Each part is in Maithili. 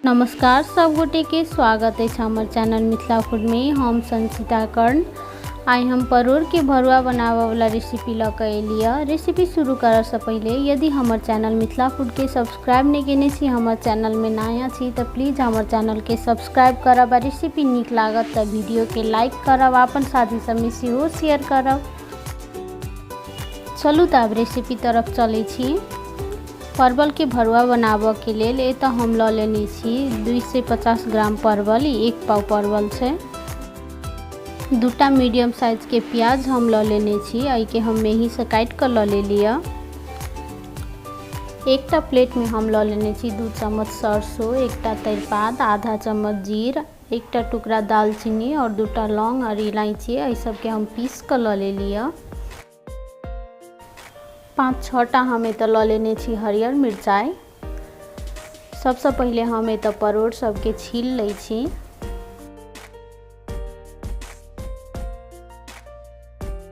नमस्कार सब गोटे के स्वागत है हमर चैनल मिथिला फूड में। हम संचिता कर्ण। आइ हम परोड़ के भरुआ बनावे वाला रेसिपी लऽ के एलियै। रेसिपी शुरू करऽ से पहिले यदि हमर चैनल मिथिला फूड के सब्सक्राइब नहीं केने छी, हमर चैनल में नया छी तऽ प्लीज हमर चैनल के सब्सक्राइब करब आ रेसिपी नीक लागत तऽ वीडियो के लाइक करब, अपन साथी सबमे सेहो शेयर करब। चलू तऽ आब रेसिपी तरफ चलै छी। परवलके भरुआ बनाबऽके लेल एतऽ हम लऽ लेने छी 250 ग्राम परवल, ई 1 पाव परवल छै। 2टा मीडियम साइजके प्याज हम लऽ लेने छी, एहिके हम मेहीसँ काटि कऽ लऽ लेलियै। एकटा प्लेटमे हम लऽ लेने छी 2 चम्मच सरसो, 1टा तेजपात, आधा चम्मच जीर, 1टा टुकड़ा दालचीनी और 2टा लौंग और इलायची। एहि सबके हम पीस कऽ लऽ लेलियै। 5-6टा हम एतऽ लऽ लेने छी हरियर मिरचाइ। सबसँ पहिले हम एतऽ परोड़ सबके छील लै छी।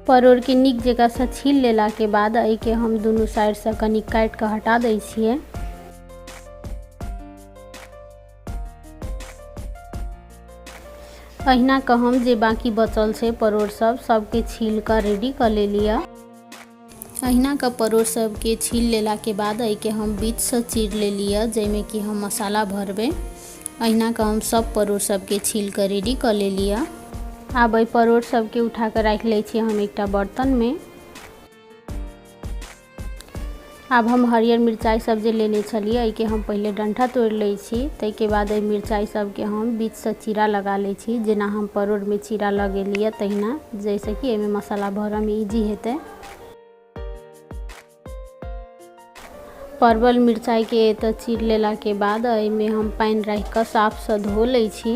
परोड़के नीक जकाँसँ छील लेलाके बाद एहिके हम दुनू साइडसँ कनि काटि कऽ हटा दै छियै। अहिना कऽ हम जे बाकी बचल छै परोड़ सब सबके छील कऽ रेडी कऽ लेलियै। अहिना कऽ परोड़ सबके छील लेलाके बाद एहिके हम बीचसँ चीर लेलियै, जाहिमे कि हम मसाला भरबै। अहिना कऽ हम सब परोड़ सबके छील कऽ रेडी कऽ लेलियै। आब एहि परोड़ सबके उठा कऽ राखि लै छियै हम एकटा बर्तनमे। आब हम हरियर मिरचाइ सब जे लेने छलियै एहिके हम पहिले डंठा तोड़ि लै छी। ताहिके बाद एहि मिरचाइ सबके हम बीचसँ चीरा लगा लै छी, जेना हम परोड़मे चीरा लगेलियै तहिना, जाहिसँ कि एहिमे मसाला भरऽमे इजी हेतै। परवल मिरचाइके एतऽ चीर लेलाके बाद एहिमे हम पानि राखिकऽ साफसँ धो लै छी।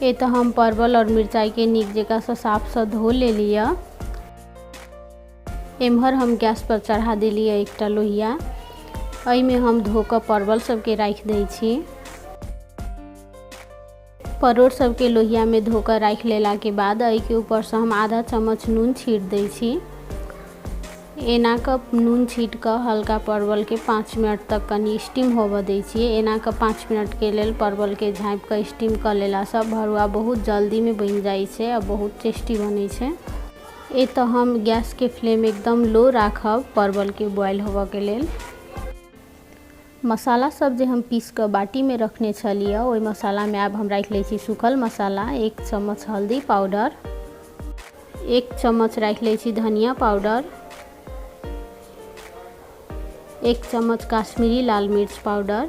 एतऽ हम परवल और मिरचाइके नीक जकाँसँ साफसँ धो लेलियै। एम्हर हम गैस पर चढ़ा देलियै एकटा लोहिया। एहिमे हम धो कऽ परवल सबके राखि दै छी। परोड़ सबके लोहियामे धो कऽ राखि लेलाके बाद एहिके ऊपरसँ हम आधा चम्मच नून छीट दै छी। एना कऽ नून छीट कऽ हल्का परवलके 5 मिनट तक कनि स्टीम होबऽ दै छियै। एना कऽ 5 मिनटके लेल परवलके झाँपि कऽ स्टीम कऽ लेलासँ भरुआ बहुत जल्दीमे बनि जाइ छै आ बहुत टेस्टी बनै छै। एतऽ हम गैसके फ्लेम एकदम लो राखब परवलके बॉयल होबऽके लेल। मसाला सब जे हम पीस कऽ बाटीमे रखने छलियै ओहि मसालामे आब हम राखि लै छी सूखल मसाला, 1 चम्मच हल्दी पाउडर, 1 चम्मच राखि लै छी धनिया पाउडर, 1 चम्मच काश्मीरी लाल मिर्च पाउडर,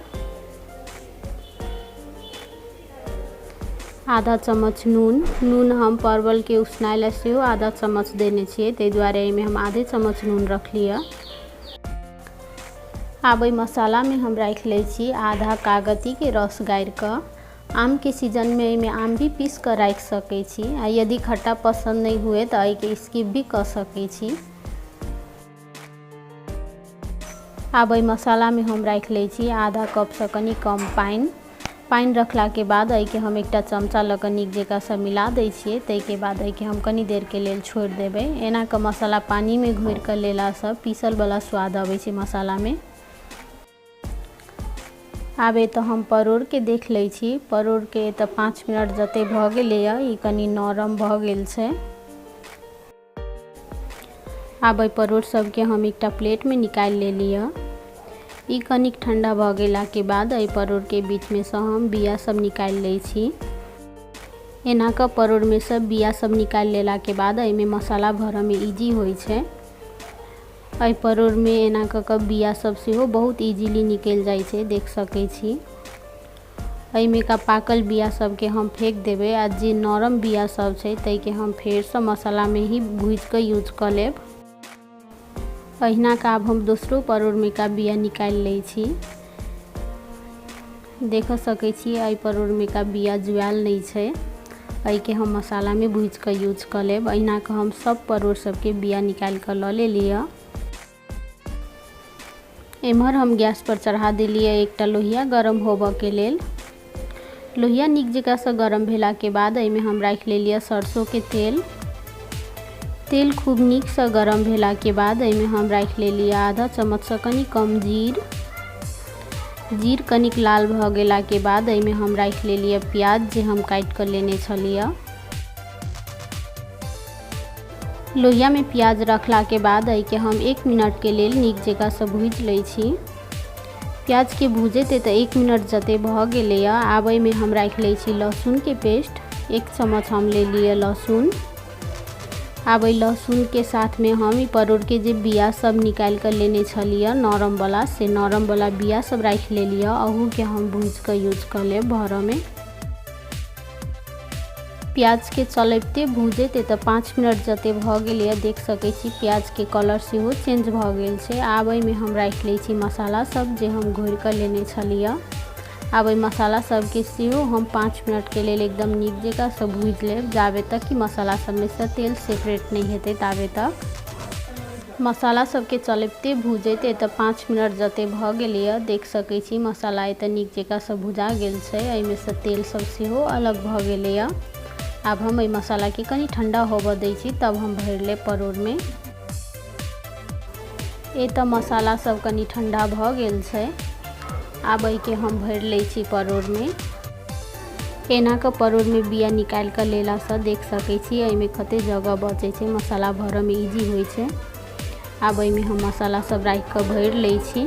आधा चम्मच नून। नून हम परवलके उसनाय लए सेहो आधा चम्मच देने छियै, ताहि दुआरे एहिमे हम आधे चम्मच नून रखलियै। आब एहि मसालामे हम राखि लै छी आधा कागतीके रस गाड़िकऽ। आमके सीजनमे एहिमे आम भी पीस कऽ राखि सकै छी आ यदि खट्टा पसन्द नहि हुए तऽ एहिके स्किप भी कऽ सकै छी। आब एहि मसालामे हम राखि लै छी आधा कपसँ कनि कम पानि। पानि रखलाके बाद एहिके हम एकटा चमचा लऽ कऽ नीक जकाँसँ मिला दै छियै। ताहिके बाद एहिके हम कनि देरके लेल छोड़ि देबै। एना कऽ मसाला पानिमे घोरि कऽ लेलासँ पीसलवला स्वाद अबै छै मसालामे। आब एतऽ हम परोड़के देख लै छी। परोड़के एतऽ 5 मिनट जते भऽ गेलैए, ई कनि नरम भऽ गेल छै। आब एहि परोड़ सबके हम एकटा प्लेटमे निकालि लेलियै। ई कनिक ठंडा भऽ गेलाके बाद एहि परोड़के बीचमे सँ हम बिया सब निकालि लै छी। एना कऽ परोड़मे सँ बिया सब निकालि लेलाके बाद एहिमे मसाला भरऽमे इजी होइ छै। एहि परोड़मे एना कऽ कऽ बिया सब सेहो बहुत इजीली निकलि जाइ छै, देख सकै छी। एहिमे का पाकल बिया सबके हम फेंक देबै आ जे नरम बिया सब छै ताहिके हम फेरसँ मसालामे ही भूजि कऽ यूज कऽ लेब। अहिना का आब हम दोसरो परोड़मे का बिया निकालि लै छी। देख सकै छी एहि परोड़मे का बिया जुआयल नहि छै। एहिके हम मसालामे भूजि कऽ यूज कऽ लेब। अहिना कऽ हम सब परोड़ सबके बिया निकालि कऽ लऽ लेलियै। एम्हर हम गैस पर चढ़ा देलियै एकटा लोहिया गरम होबऽके लेल। लोहिया नीक जकाँसँ गरम भेलाके बाद एहिमे हम राखि लेलियै सरसोके तेल। तेल खूब नीकसँ गरम भेलाके बाद एहिमे हम राखि लेलियै आधा चम्मचसँ कनि कम जीर। जीर कनिक लाल भऽ गेलाके बाद एहिमे हम राखि लेलियै प्याज जे हम काटि कऽ लेने छलियै। लोहियामे प्याज रखलाके बाद एहिके हम 1 मिनटके लेल नीक जकाँसँ भूजि लै छी। प्याजके भूजैत तऽ 1 मिनट जते भऽ गेलैए। आब एहिमे हम राखि लै छी लहसुनके पेस्ट। 1 चम्मच हम लेलियै लहसुन। आब एहि लहसुनके साथमे हम ई परोड़के जे बिया सब निकालि कऽ लेने छलियै नरमवला, से नरमवला बिया सब राखि लेलियै। अहूके हम भूजि कऽ यूज कऽ लेब भरऽमे। प्याजके चलबिते भूजैत तऽ 5 मिनट जते भऽ गेलैए। देख सकै छी प्याजके कलर सेहो चेंज भऽ गेल छै। आब एहिमे हम राखि लै छी मसाला सब जे हम घोरि कऽ लेने छलियै। आब एहि मसाला सबके सेहो हम 5 मिनटके लेल एकदम नीक जकाँसँ भूजि लेब, जाबे तक कि मसाला सबमे सँ तेल सेपरेट नहि हेतै ताबे तक। मसाला सबके चलबिते भूजैत एतऽ 5 मिनट जते भऽ गेलैए। देख सकै छी मसाला एतऽ नीक जकाँसँ भुजा गेल छै। एहिमे सँ तेल सब सेहो अलग भऽ गेलैए। आब हम एहि मसालाके कनि ठण्डा होबऽ दै छी, तब हम भरि लेब परोड़मे। एतऽ मसाला सब कनि ठण्डा भऽ गेल छै। आब एहिके हम भरि लै छी परोड़मे। एना कऽ परोड़मे बिया निकालि कऽ लेलासँ देख सकै छी एहिमे कते जगह बचै छै, मसाला भरऽमे इजी होइ छै। आब एहिमे हम मसाला सब राखि कऽ भरि लै छी।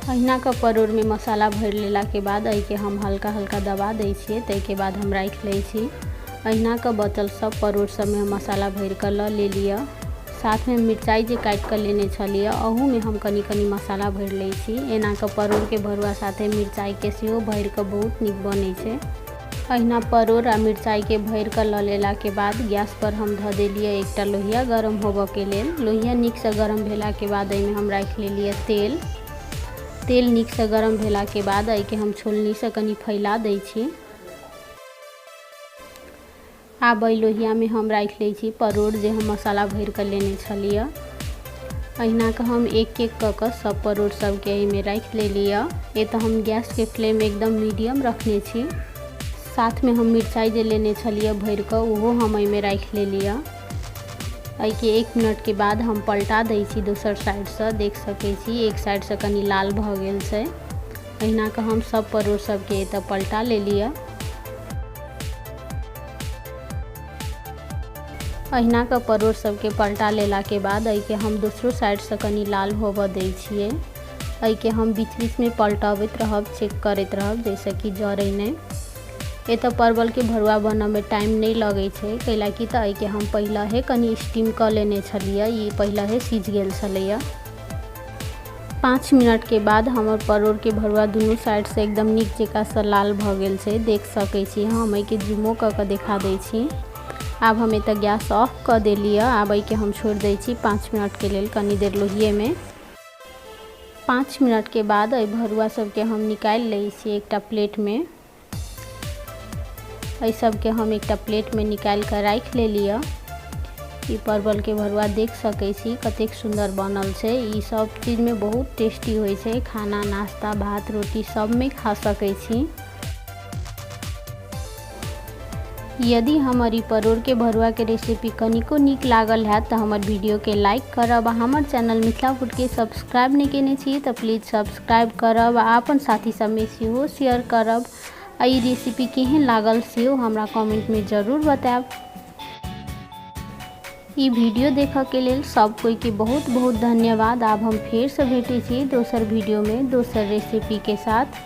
अहिना कऽ परोड़मे मसाला भरि लेलाके बाद एहिके हम हल्का हल्का दबा दै छियै, ताहिके बाद हम राखि लै छी। अहिना कऽ बचल सब परोड़ सबमे हम मसाला भरि कऽ लऽ लेलियै। साथमे मिरचाइ जे काटि कऽ लेने छलियै अहूमे हम कनि कनि मसाला भरि लै छी। एना कऽ परोड़के भरुआ साथे मिरचाइके सेहो भरि कऽ बहुत नीक बनै छै। अहिना परोड़ आ मिरचाइके भरि कऽ लऽ लेलाके बाद गैस पर हम धऽ देलियै एकटा लोहिया गरम होबऽके लेल। लोहिया नीकसँ गरम भेलाके बाद एहिमे हम राखि लेलियै तेल। तेल नीकसँ गरम भेलाके बाद एहिके हम छोलनीसँ कनि फैला दै छी। आब एहि लोहियामे हम राखि लै छी परोड़ जे हम मसाला भरि कऽ लेने छलियै। अहिना कऽ हम एक एक कऽ कऽ सब परोड़ सबके एहिमे राखि लेलियै। एतऽ हम गैसके फ्लेम एकदम मीडियम रखने छी। साथमे हम मिरचाइ जे लेने छलियै भरि कऽ ओहो हम एहिमे राखि लेलियै। एहिके 1 मिनटके बाद हम पलटा दै छी दोसर साइडसँ। देख सकै छी एक साइडसँ कनि लाल भऽ गेल छै। अहिना कऽ हम सब परोड़ सबके एतऽ पलटा लेलियै। अहिना कऽ परोड़ सबके पलटा लेलाके बाद एहिके हम दोसरो साइडसँ कनि लाल होबऽ दै छियै। एहिके हम बीच बीचमे पलटबैत रहब, चेक करैत रहब जाहिसँ कि जरै नहि। एतऽ परवलके भरुआ बनऽमे टाइम नहि लगै छै, कैलाकि तऽ एहिके हम पहिलहे कनि स्टीम कऽ लेने छलियै, ई पहिलहे सिझ गेल छलैए। 5 मिनटके बाद हमर परोड़के भरुआ दुनू साइडसँ एकदम नीक जकाँसँ लाल भऽ गेल छै। देख सकै छी हम एहिके जूमो कऽ कऽ देखा दै छी। आब हम एतऽ गैस ऑफ कऽ देलियै। आब एहिके हम छोड़ि दै छी 5 मिनटके लेल कनि देर लोहिएमे। 5 मिनटके बाद एहि भरुआ सबके हम निकालि लै छी एकटा प्लेटमे। एहि सबके हम एकटा प्लेटमे निकालि कऽ राखि लेलियै। ई परवलके भरुआ देख सकै छी कतेक सुन्दर बनल छै। ई सब चीजमे बहुत टेस्टी होइ छै। खाना नाश्ता भात रोटी सबमे खा सकै छी। यदि हमर ई परोड़के भरुआके रेसिपी कनिको नीक लागल हैत तऽ हमर वीडियोके लाइक करब आ हमर चैनल मिथिला फूडके सब्सक्राइब नहि केने छी तऽ प्लीज सब्सक्राइब करब आ अपन साथी सबमे सेहो शेयर करब। आ ई रेसिपी केहन लागल सेहो हमरा कमेंटमे जरूर बतायब। ई वीडियो देखऽके लेल सब कोइके बहुत बहुत धन्यवाद। आब हम फेरसँ भेटै छी दोसर वीडियोमे दोसर रेसिपीके साथ।